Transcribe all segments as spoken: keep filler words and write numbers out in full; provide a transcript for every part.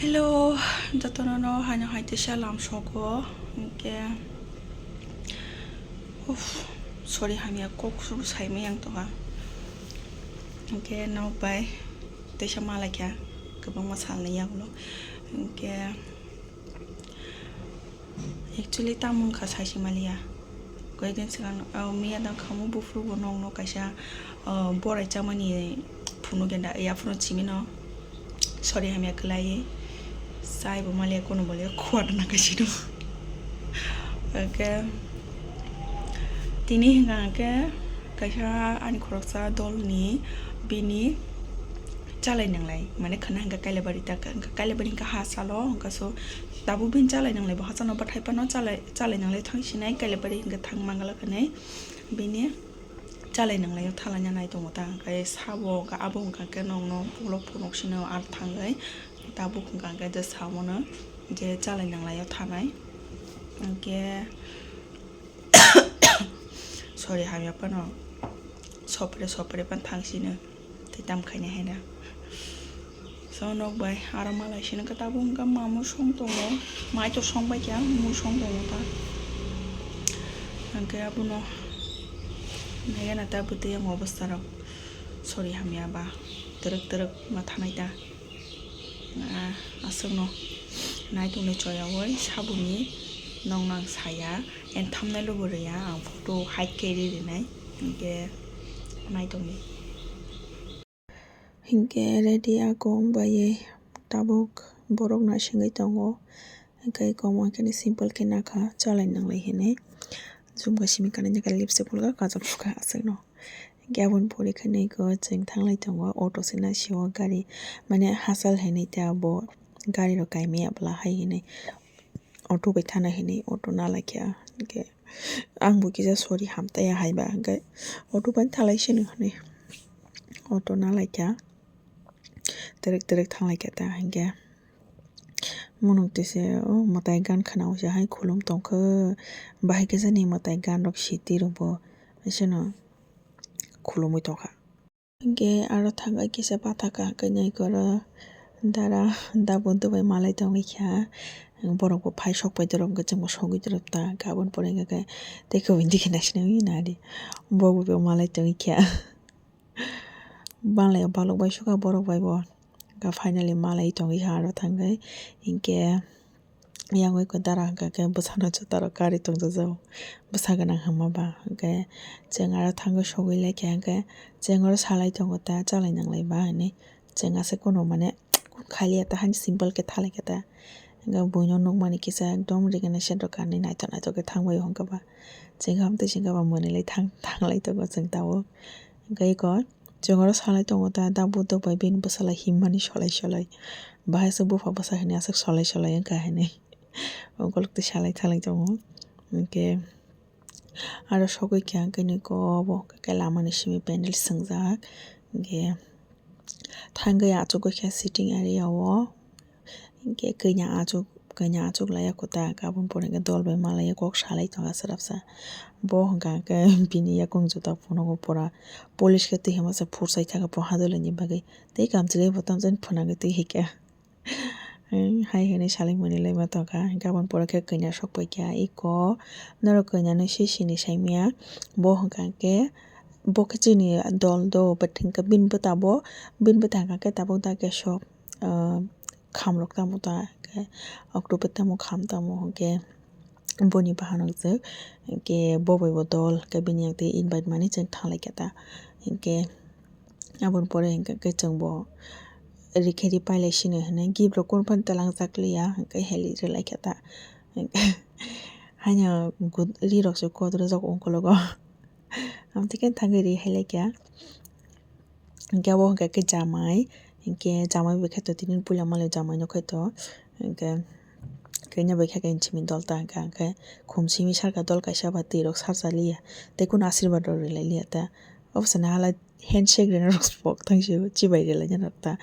Hello, jotono no haino hai teisa lam sogo, hwnkhe, uff, sorry, hamya kok su saimai ang tongha, hwnkhe nok bai teisa malaikha, kwbangma salni yagulo, hwnkhe, actually, tamo wngkha saisi maliya. Koyekdin swkang, o, miya dang khamu buphuru bo nokno kaisa, o, borai chamani phunuk genda, yaphuru chimino. Sorry, hamya kwlaiwi. Chai bo maliya, kono bo liya, khuar na kaisino. Hwnkhe, tini hwnkha hwnkhe kaisa ani khoroksa dolni bini chalai nanglai. Mane khwna hwnkha Kailabari ta, hwnkha Kailabari hwnkha ha salo, hwnkha so Tabuk bini chalai nanglai bo hachano bathai phano chalai, chalai nanglai thang sinai Kailabari hwnkhe thang mangala khanai bini chalai nanglai o thalai nanai tongo ta, hwnkhe sabo hwnkha abo hwnkha khe nokno ulo phunuk sino ar thangwi tabuk hwnkha khe je samono je chalai nanglai o thanai hwnkhe sorry hamya phano sopre sopre phano thang sino. Tei tam khaina hai da. So, nok bai aro malai sino khe tabuk hwnkha ma musong tongo. Mai to song bai kha, musong tongo ta. Hwnkhe abono naiya na ta bwtwi ang obostha rok. Sorry hamya ba. Twrwk twrwk ma thanai ta. Ah, aswkno nai tongni choyaui saboni nokno ang saya. And thumbnail o bo rwya ang photo hide khe ri rinai. Hwnkhe nai tongdi. Hinkhe ready ako wng bai tabuk borok naisingwi tongo. Hinkhe eko wngkhe simple khe nakha chalai nanglai hinwi. Jumga simi kanwi lipstick phulkha kajak phulkha aswkno. Hinkhe aboni pore khe nai eko chwng thanglai tongo auto se naisio gari mane hachal hinwi tei abo gari rok kaimaya bwla hai hinwi auto bai thana hinwi auto nalaikha hinkhe. Ang bo kisa sorry hamtaiya haiba, hwnkhe auto bai thalai sini hwnwi auto nalaikha, twrwk twrwk thanglaikha ta, hwnkhe munuk tise o mwtai gan khwnaui se hai khulum tongkhe, bahai khe jani mwtai gan rok siti rok bo haisano khulumui tongkha. Hwnkhe aro thangwi kisa pathaka hwnkhe nai koro dara dabu dubai malai tongwi kha. Borok bo phai sok pai dorop hwnkhe chwngbo sogwi dorop ta hwnkhe aboni pore hwnkhe tei kubui digi naisina wngwi nadi. Bo bo malai tongwi kha. Malai o balok bai sukha borok bai bo. Hwnkhe finally malai tongwi kha aro thangwi. Hinkhe. Yang oi ko dara hwnkha khe bwsano juta rok kari tongjago, bwsa gwnang hwnma ba. Hwnkhe chwng aro thangwi sogwi lai kha, hwnkhe chwng oro salai tongo ta, chalai nanglai ba hinwi. Chwng aswk kunu mane khaliya ta, hani simple khe thalai kha ta. Hwnkhe buino nukmani kisa ekdom rigena sendok kanwi naithok naithok khe thangbai o hwnkha ba. Chwng hamtwi se hwnkha ba mwnwi lai thang, thanglai tongo chwng tabuk. Hwnkhe eko. Chwng oro salai tongo ta, da buduk bai bini bwsala himmani solai solai. Bahai se bupha bwsa hinwi aswk solai solai wngkha hinwi. Ukolok twi salai thalai tongo. Hinkhe aro sogwi kha hinkhe nui ko obo hinkhe lamani simi pendel swngjak. Hinkhe thangwi achugwi kha sitting area o. Hinkhe kanya achuk, kanya achuk laiya kota, aboni pore hinkhe dol bai malaiya kok salai tongo aswrapsa. Bo hwnkha hinkhe bini yakung juta phunukgo pura polish khe twi hima se phursai thangkha bo hadulini bagwi. Tei kamchwlwi bo tamjani phunagwi twi hikha. Hai hinwi salai mwnwi lai ma tongkha. Hinkhe aboni pore khe kanya sokpai kha eko norok kanya no se sini saimaya. Bo hwnkha hinkhe bo khe chini dol do, but hinkhe bini bwta bo, bini bwta hwnkha khe tabuk da khe sok. ah, khamrok tamo ta, hwnkhe october tamo kham tamo, hwnkhe boni bahanok jwk, hwnkhe bo bai bo dol, hwnkhe bini yang twi invite mani chwng thanglai kha ta, hwnkhe aboni pore hwnkhe chwng bo rikhe ri pailai sini hinwi gift rok kunu phano twlang jak liya, hwnkhe heli rwlai kha ta, haino ri rok se kotor jak ongkologo, amtwi khe thangwi ri hai lai kha. Hinkhe abo hwnkha khe jamai, hinkhe jamai bai khe to tini puila mali jamai no khe to, hinkhe kanya bai khe simi dol ta hwnkha, hinkhe khum simi sarka dol kaisa ba twi rok sarsa liya, tei kunu asirwad rok rwlai liya ta, obo sana hala handshake rwna rok pok thang sio chibai rwlai na rok ta,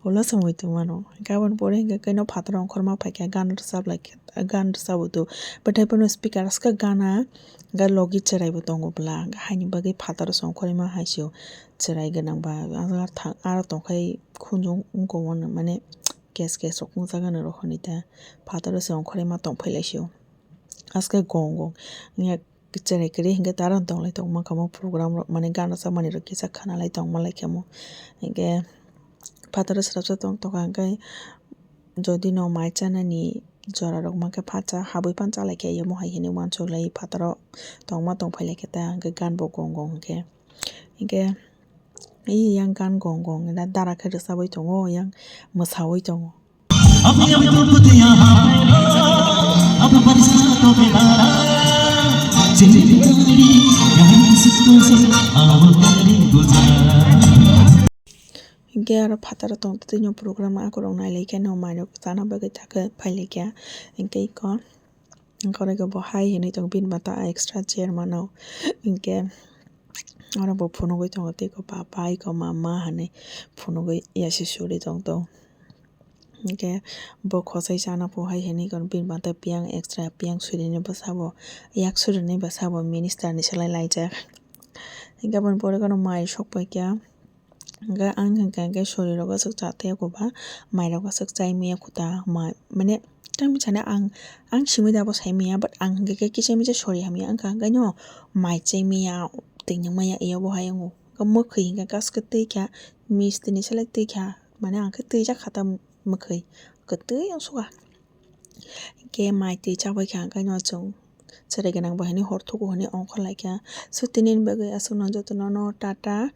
ulo se muitu mano, hinkhe aboni pore hinkhe khe no phataro ongkhorma phaikha gan rwchap lai khe. Gan rwchabo to. Bwthai phano speaker aska gana ga logi chwrai bo tongo bwla. Haini bagwi phataro se ongkhorwi ma hai se o chwrai gwnang ba. Aro tongkhai khunjung wngkha mane kes kes rok wngjago norok hwnwi ta phataro se ongkhorwi ma tongphai lai sio. Aske gong gong wngya cherai kwrwi hinkhe tara tonglai tongma kha omo program rok mane gan rwchapmani rok kisa khwnalai tongma lai khe omo hinkhe phataro swrapsa tong tongkha hinkhe jodi no mai chanani jora rok mankhe phatsa habwi phano chalai khe omo hai hinwi uansuk lai phataro tongma tongphai lai khe ta hinkhe gan bo gong gong hinkhe. Hinkhe yang gan gong gong da dara khe rwchabwi tongo yang mwsawi tongo. Hinkhe aro phataro tongtwino program akorok nailaikhe no mairok chana bagwi thakhe phailaikha hinkhe iko. Hinkhe oro bo hai hinwi tongo bini mata extra chair mano hinkhe oro bo phunugwi tongo tei iko papa iko mama hinwi phunugwi yasi suri tongtong hinkhe bo khosai chana pho hai hinwi bini mata piyang extra piyang surini bwsabo yak surini bwsabo minister ni slai laijak hinkhe aboni pore kheno mai sokpaikha. Hwnkhe ang hwnkha hwnkhe sori rok aswk cha tei eko ba mai rok aswk chai maya khuta ma mane tamo sani ang ang simi da bo sai maya but ang hwnkhe kisa misa sori hamya wngkha hwnkhe no mai chai maya twi nung maya eya bo hai wngo mwkhwi hwnkhe kaske twi kha misti ni selek twi kha mane ang khe twi jak kha ta mwkhwi kwtwi ongsuka. Hinkhe mai twi chabaikha, hwnkhe no chwng cherai gwnang bo hinwi hor thugo hinwi ongkhorlaikha. So, tinini bagwi aswkno jotono no tata,